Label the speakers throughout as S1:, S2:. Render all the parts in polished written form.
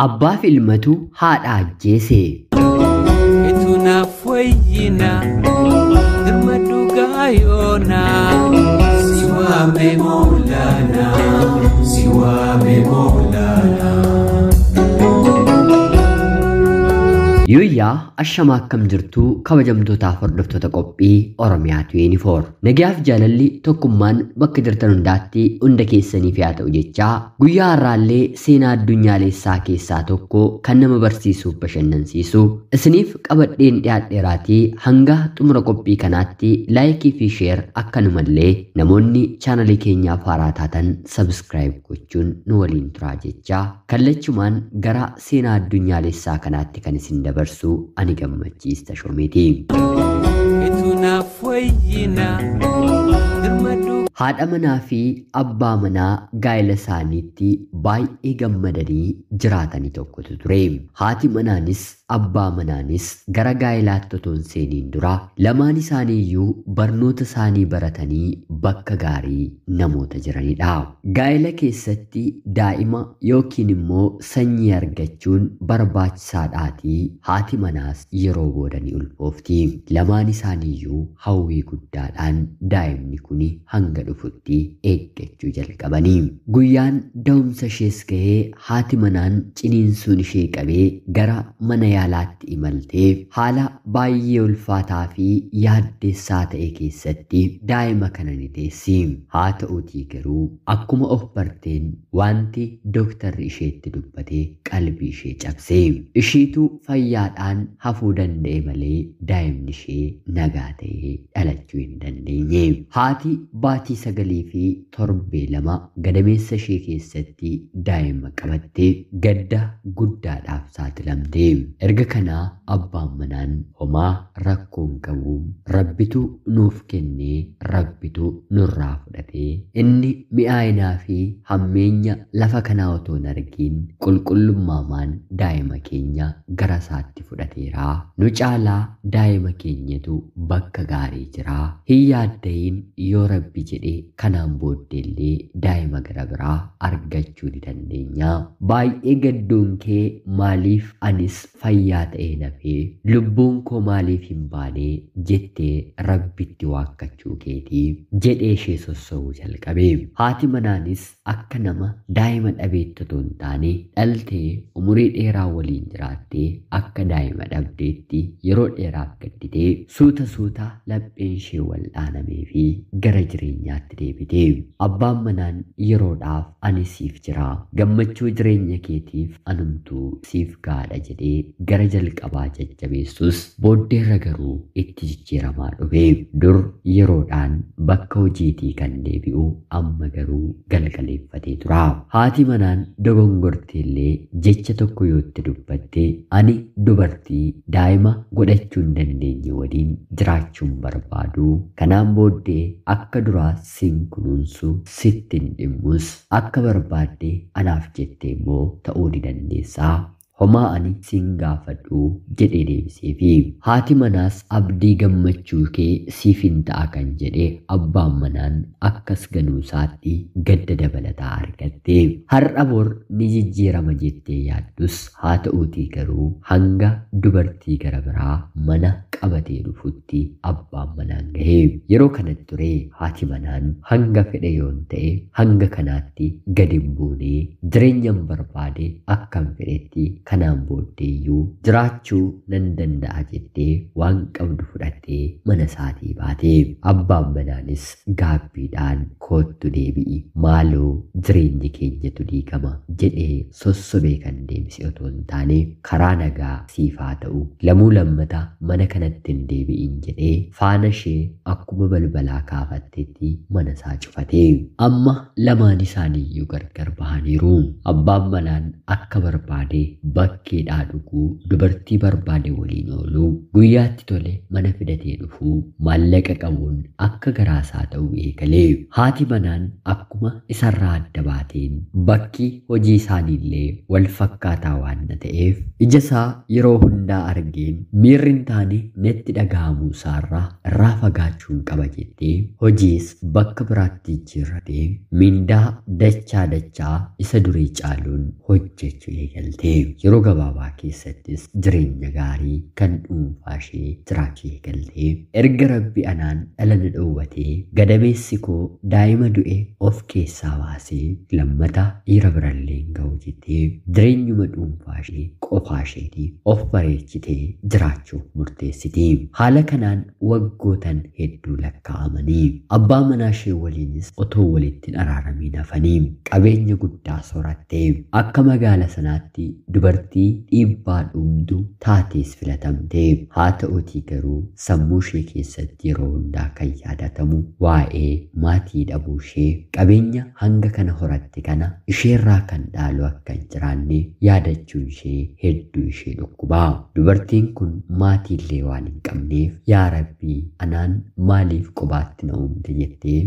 S1: Abbaaf ilmatu haadha ajjeese.
S2: Etunaaf wayyina dirma dhugaa yoona si waame Moolana si waame Moolana.
S1: Yooyyaa ashamaa akkam jirtuu kabajamtootaaf hordoftoota qophii Oromiyaa 24. Nagayaaf jaalalli tokkummaan bakka jirtan hundaatti hunda keessaniif haa ta'u jechaa guyyaa har'aallee seenaa addunyaalessaa keessaa tokko kan nama barsiisuuf bashannansiisu isiniif qabadheen dhiyaadheeraatii hanga xumura qophii kanaatti laayikii fi sheer akkanumallee namoonni chaanalii keenyaaf haaraa taatan sabskiraayib gochuun nu waliin turaa jechaa kallachumaan gara seenaa addunyaalessaa kanaatti kan isin dabarsu ani Gammachiis Tashoomeeti.
S2: Etunaaf wayyina dirma dhugaa.
S1: Haadha manaa fi abbaa manaa gaa'ela isaaniitti baay'ee gammadanii jiraatanii tokkotu ture. Haati manaanis abbaa manaanis gara gaa'elaatti otoo hin seeniin dura lamaan isaanii iyyuu barnoota isaanii baratanii bakka gaarii namoota jiranidha. Gaa'ela keessatti daa'ima yookiin immoo sanyii argachuun barbaachisaadhaatii haati manaas yeroo booda ni ulfoofti. Lamaan isaanii iyyuu hawwii guddaadhaan daa'imni kun hanga dhufutti eeggachuu jalqabanii. Guyyaan da'umsa ishees ga'ee haati manaan ciniinsuun ishee qabee gara mana yaalaatti imaltee haala baay'ee ulfaataa fi yaaddeessaa ta'e keessatti daa'ima kana ni deessi. Haa ta'uutii garuu akkuma of barteen wanti dooktarri isheetti dubbate qalbii ishee cabse. Ishiitu fayyaadhaan hafuu danda'e malee daa'imni ishee nagaa ta'ee dhalachuu hin dandeenye. Haati baatii 9 fi torbee 2 gadameessa ishee keessatti daa'ima qabatte gadda guddaadhaaf saaxilamte. Erga kanaa abbaan manaan homaa rakkoo hin qabu, rabbitu nuuf kennee rabbitu nurraa fudhatee inni mi'aayinaa fi hammeenya lafa kanaa otoo hin argiin qulqullummaamaan daa'ima keenya gara isaatti fudhateera. Nu caalaa daa'ima keenyatu bakka gaarii jira. Hin yaaddayin, yoo rabbi jedhee kanaan booddeellee daa'ima gara biraa argachuu ni dandeenya. Baay'ee gadduun kee maaliif anis fayyaa ta'ee nafee lubbuun koo maaliif hin baanee jettee rabbitti waakkachuu keetii jedhee ishee sossobuu jalqabe. Haati manaanis akka nama daa'ima dhabeetti otoo hin taane dhaltee umurii dheeraa waliin jiraattee akka daa'ima dhabdeetti yeroo dheeraaf gadditee suuta suuta lapheen ishee wal dhaanamee fi gara jireenyaatti deebite. Abbaan manaan yeroodhaaf ani siif jira, gammachuu jireenya keetiif anumtuu siif gaadha jedhee gara jalqabaa jajjabeessus booddeerra garuu itti jijjiiramaa dhufe. Dur yeroodhaan bakka hojiitii kan deebi'u amma garuu galgaleeffatee tura. Haati manaan dogongorteellee jecha tokko yoo itti dubbatte ani dubartii daa'ima godhachuu hin dandeenye waliin jiraachuun barbaadu, kanaan booddee akka duraa sin kunuunsu sitti hin dhimmus, akka barbaadde anaaf jettee immoo ta'uu ni dandeessaa. Homaa ani sin gaafadhu jedhee deebiseefi. Haati manaas abdii gammachuu kee siif hin ta'a kan jedhe abbaan manaan akkas ganuu isaatti gadda dabalataa argatte. Har'a bor ni jijjiirama jettee yaaddus haa ta'uutii garuu hanga dubartii gara biraa mana qabatee dhufutti abbaan manaan gahe. Yeroo kanatti ture haati manaan hanga fedhe yoon ta'e hanga kanaatti gadi hin buunee jireenyan barbaade akkam fedhetti kanaan booddeeyyuu jiraachuu nan danda'a jettee waan qabdu fudhattee mana isaatii baate. Abbaan manaanis gaabbiidhaan koottu deebi'i, maaloo jireenyi keenyatu diigama jedhee sossobee kan deebise otoo hin taane karaa nagaa siif haa ta'u, lamuu lammata mana kanatti hin deebi'in jedhee faana ishee akkuma balbalaa kaafatteetti mana isaa cufate. Amma lamaan isaaniiyyuu gargar bahaniiru. Abbaan manaan akka barbaade bakkeedhaa dhuguu, dubartii barbaade waliin ooluu, guyyaatti tole mana fidatee dhufuu, maallaqa qabuun akka garaasaa ta'uu eegalee. Haati manaan akkuma isarraa adda baateen bakki hojii isaaniillee wal fakkaataa waan ta'eef ija isaa yeroo hundaa argeen miirri hin taane natti dhaga'amuu isaarraa irraa fagaachuun qaba jettee hojiis bakka biraatti jijjiirratee mindaa dachaa dachaa isa durii caaluun hojjechuu eegalte. Yeroo gabaabaa keessattis jireenya gaarii kan dhuunfaa ishee jiraachuu eegalte. Erga Rabbi anaan dhala na dhoowwatee gadameessi koo daa'ima du'e of keessaa baasee lammata dhiira birallee hin ga'u jettee jireenyuma dhuunfaa ishee qofaa isheetii of bareechitee jiraachuuf murteessiti. Haala kanaan waggootan hedduu lakkaa'amanii abbaa manaa ishee waliinis otoo walitti hin araaramiin hafanii qabeenya guddaa soratte. Akka magaala sanaatti dubartii dhiibbaa dhumdu taatees filatamte. Haa ta'utii garuu sammuu ishee keessatti yeroo hundaa kan yaadatamu waa'ee maatii dhabuu ishee, qabeenya hanga kana horatte kana isheerraa kan dhaalu akka hin jiraanne yaadachuun ishee hedduu ishee dhukkubaa. Dubartiin kun maatiillee waan hin qabneef yaa Rabbii anaan maaliif qobaatti na uumte jettee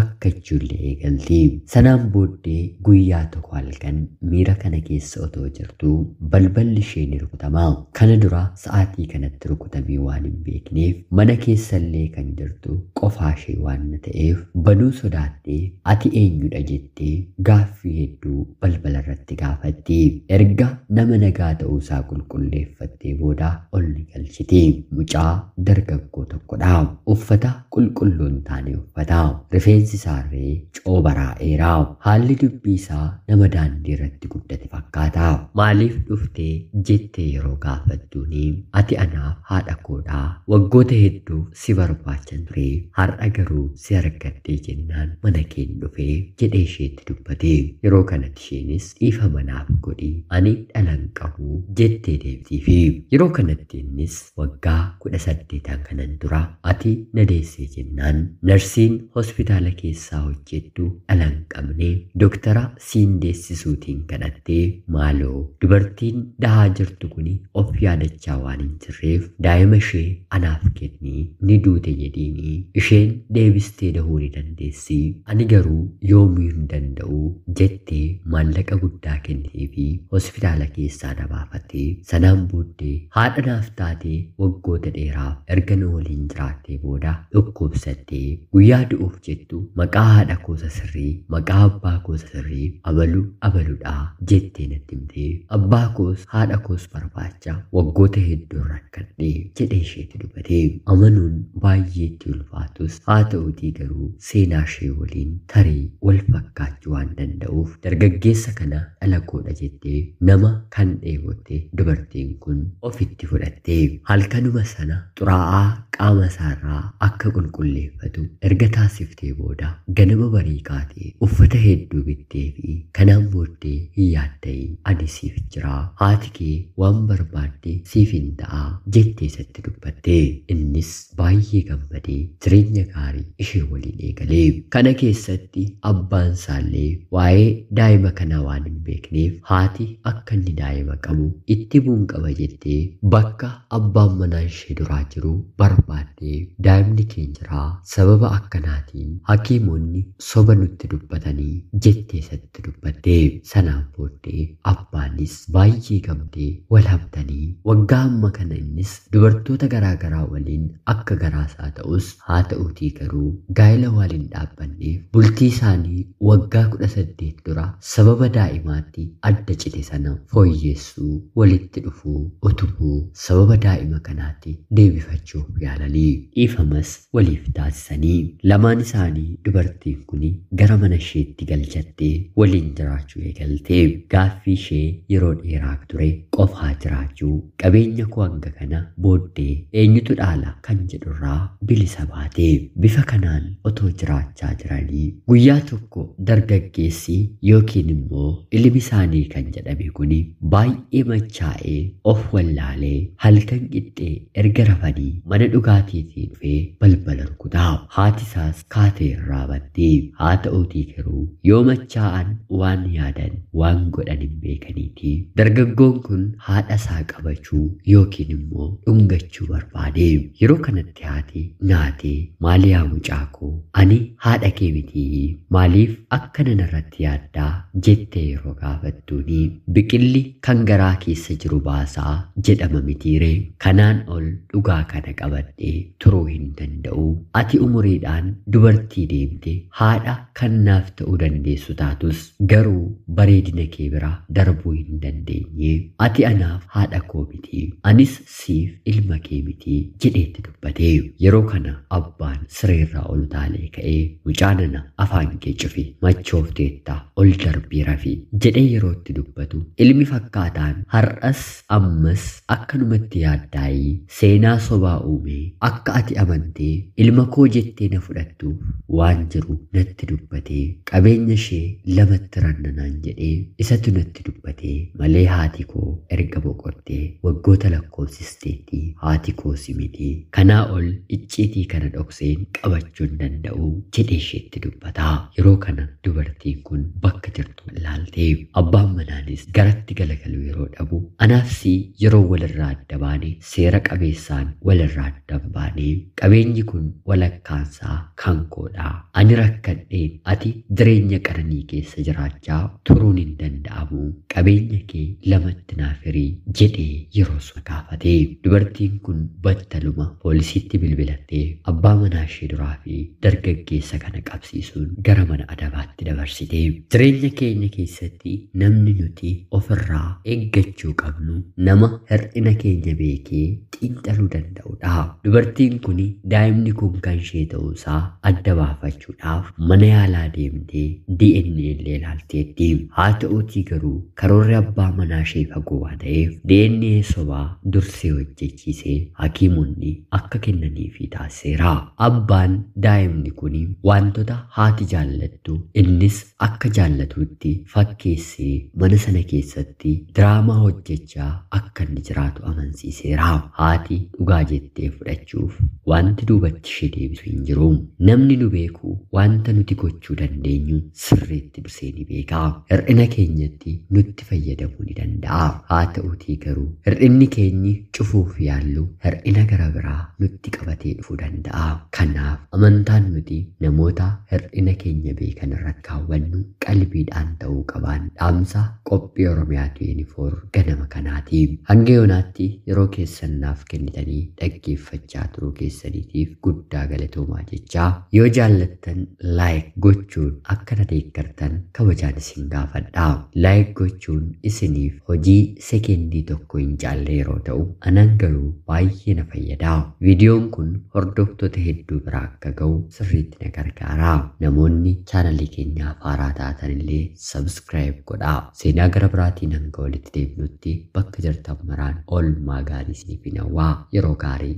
S1: waakkachuullee eegalti. Sanaan booddee guyyaa tokko halkan miira kana keessa otoo jirtuu balballi ishee ni rukutama. Kana dura sa'aatii kanatti rukutamee waan hin beekneef mana keessallee kan jirtu qofaa ishee waan ta'eef banuu sodaattee ati eenyudha jettee gaaffii hedduu balbala irratti gaafatti. Erga nama nagaa ta'uusaa qulqulleeffattee booda ol ni galchiti. Mucaa dargaggoo tokkodha. Uffata qulqulluu hin taane uffata. Rifeensi isaarree coobaraa'eera. Haalli dubbii isaa nama daandii irratti guddate fakkaata. Maaliif dhuftee jettee yeroo gaafattuuni ati anaaf haadha koodhaa waggoota hedduuf si barbaachan ture, har'a garuu si argadhee jennaan mana keen dhufee jedhee isheetti dubbate. Yeroo kanatti isheenis dhiifama naaf godhi ani dhala hin qabu jettee deebitiifi. Yeroo kanatti innis waggaa 18 kanan dura ati na deessee jennaan narsiin hospitaala keessaa hojjettu dhala hin qabne doktara siin deessisuutiin kadhattee maaloo dubartiin dahaa jirtu kuni of yaadachaa waan hin jirreef daa'ima ishee anaaf kennii ni duute jedhiini isheen deebistee dahuu ni dandeessi ani garuu yoomuu hin danda'u jettee maallaqa guddaa kenniteefi hospitaala keessaa na baafattee. Sanaan booddee haadha naaf taatee waggoota dheeraaf erga na waliin jiraattee booda dhukkubsattee guyyaa du'uuf jettu maqaa haadha koosa sirrii maqaa abbaa koosa sirrii abalu abaludhaa jettee natti himtee abbaa koos haadha koos barbaacha waggoota hedduu rakkadhee jedhee isheetti dubbate. Amanuun baay'ee itti ulfaatus haa ta'utii garuu seenaa ishee waliin tarii wal fakkaachuu waan danda'uuf dargaggeessa kana dhala koodha jettee nama kan dheebotte dubartiin kun ofitti fudhatte. Halkanuma sana xuraa'aa qaama isaarraa akka qulqulleeffatu erga taasiftee booda ganama barii kaatee uffata hedduu bittee fi kanaan booddee hin yaadda'i ani siif jira, haati kee waan barbaadde siif hin ta'a jettee isatti dubbatte. Innis baay'ee gammadee jireenya gaarii ishee waliin eegalee. Kana keessatti abbaan isaallee waa'ee daa'ima kanaa waan hin beekneef haati akka inni daa'ima qabu itti bu'uun qaba jettee bakka abbaan manaa ishee duraa jiru barbaaddee daa'imni keenya jiraa sababa akkanaatiin hakiimonni soba nutti dubbatanii jettee isatti dubbatte. Sanaan booddee abbaanis baay'ee gammadee wal habtanii waggaa amma kana innis dubartoota garaagaraa waliin akka garaasaa ta'us haa ta'utii garuu gaa'ela waliin dhaabbanneef bultii isaanii waggaa 18 dura sababa daa'imaatti adda cite sana fooyyeessuu, walitti dhufuu, utubuu sababa daa'ima kanaatti deebifachuuf yaalanii dhiifamas waliif taasisanii lamaan isaanii dubartiin kun gara mana isheetti galchattee waliin jiraachuu eegalte. Gaaffii ishee yeroo dheeraa ture qofaa jiraachuu, qabeenya koo hanga kana booddee eenyutu dhaala kan jedhurraa bilisa baate. Bifa kanaan otoo jiraachaa jiranii guyyaa tokko dargaggeessi yookiin immoo ilmi isaanii kan jedhame kun baay'ee machaa'ee of wallaalee halkan qixxee erga rafanii mana dhugaatii dhugaatiitii dhufee balbala rukutaa. Haati isaas kaatee irraa baddi. Haa ta'uutii garuu yoo machaa'an waan yaadan waan godhan hin beekaniiti. Dargaggoon kun haadha isaa qabachuu yookiin immoo dhungachuu barbaade. Yeroo kanatti haati nyaatee, maali yaa mucaa koo, ani haadha kee mitii, maaliif akkana narratti yaaddaa jettee yeroo gaafattuuni, biqilli kan garaa keessa jiru baasaa jedhama mitiiree, kanaan ol dhugaa kana qabadhee turuu hin danda'u. Ati umuriidhaan dubartii deemte haadha kan naaf ta'uu dandeessu taatus garuu bareedina kee bira darbuu hin dandeenye. Ati anaaf haadha koo miti, anis siif ilma kee miti jedheetti dubbate. Yeroo kana abbaan sireerraa ol utaalee ka'ee, mucaa nana afaan kee cufi, machoofteetta, ol darbii rafi jedhee yeroo itti dubbatu, ilmi fakkaataan har'as ammas akkanumatti yaaddaayii seenaa sobaa uumee akka ati amantee ilma koo jettee na fudhattuuf waan jiru natti dubbatee, qabeenya ishee lamatti rannanaan jedhee isatu natti dubbatee malee haati koo erga boqottee waggoota lakkoofsisteetti, haati koo si miti, kanaa ol icciitii kana dhokseen qabachuu hin danda'u jedhee isheetti dubbata. Yeroo kana dubartiin kun bakka jirtu ilaaltee, abbaan manaanis garatti galagaluu yeroo dhabu, anaaf si yeroo walirraa adda baane seera qabeessaan walirraa adda baane, qabeenyi kun walakkaansaa kan koodha. Ani rakkadheen ati jireenya qananii keessa jiraachaa turuun hin danda'amu. Qabeenya kee lamatti naaf hirii jedhee yeroo sun gaafate. Dubartiin kun battaluma poolisiitti bilbilattee abbaa manaa ishee duraa fi dargaggeessa kana qabsiisuun gara mana adabaatti dabarsite. Jireenya keenya keessatti namni nuti ofirraa eeggachuu qabnu nama hir'ina keenya beekee xiinxaluu danda'udha. Dubartiin kun daa'imni kun kan ishee ta'uusaa adda baafachuudhaaf mana yaalaa deemtee DNA illee ilaalteetti. Haa ta'uutii garuu karoorri abbaa manaa ishee fagoo waan ta'eef DNA sobaa dursee hojjechiisee hakiimonni akka kennaniifi taasiseera. Abbaan daa'imni kun wantoota haati jaallattu innis akka jaallatutti fakkeessee mana sana keessatti diraamaa hojjechaa akka inni jiraatu amansiiseera. Haati dhugaa jettee fudhachuuf wanti duubatti ishee deebisu hin jiru. Namni nu beeku wanta nuti gochuu dandeenyu sirriitti dursee ni beeka. Hir'ina keenyatti nutti fayyadamuu ni danda'a. Haa ta'uutii garuu hir'inni keenyi cufuuf yaallu hir'ina gara biraa nutti qabatee dhufuu danda'a. Kanaaf amantaan nuti namoota hir'ina keenya beekan irratti kaawwannu qalbiidhaan ta'uu qabaan dhaamsa qophii Oromiyaa 24 ganama kanaati. Hanga yoonaatti yeroo keessan naaf kennitanii dhaggeeffachaa turuu keessaniitiif guddaa galatoomaa jechaa, yoo jaallattan laayik gochuun akka na deeggartan kabajaan isin gaafadha. Laayik gochuun isiniif hojii sekendii tokko hin caalle yeroo ta'u, anan garuu baay'ee na fayyada. Viidiyoon kun hordoftoota hedduu bira akka ga'u sirriitti na gargaara. Namoonni chaanalii keenyaaf haaraa taatan illee sabskiraayib godhaa. Seenaa gara biraatiin hanga walitti deebinutti bakka jirtan maraan oolmaa gaarii isiniif hawwaa, yeroo gaarii.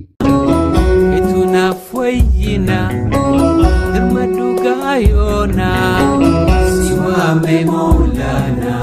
S2: Ketu naaf wayyina dirma dhugaa yoona si waame Maulana.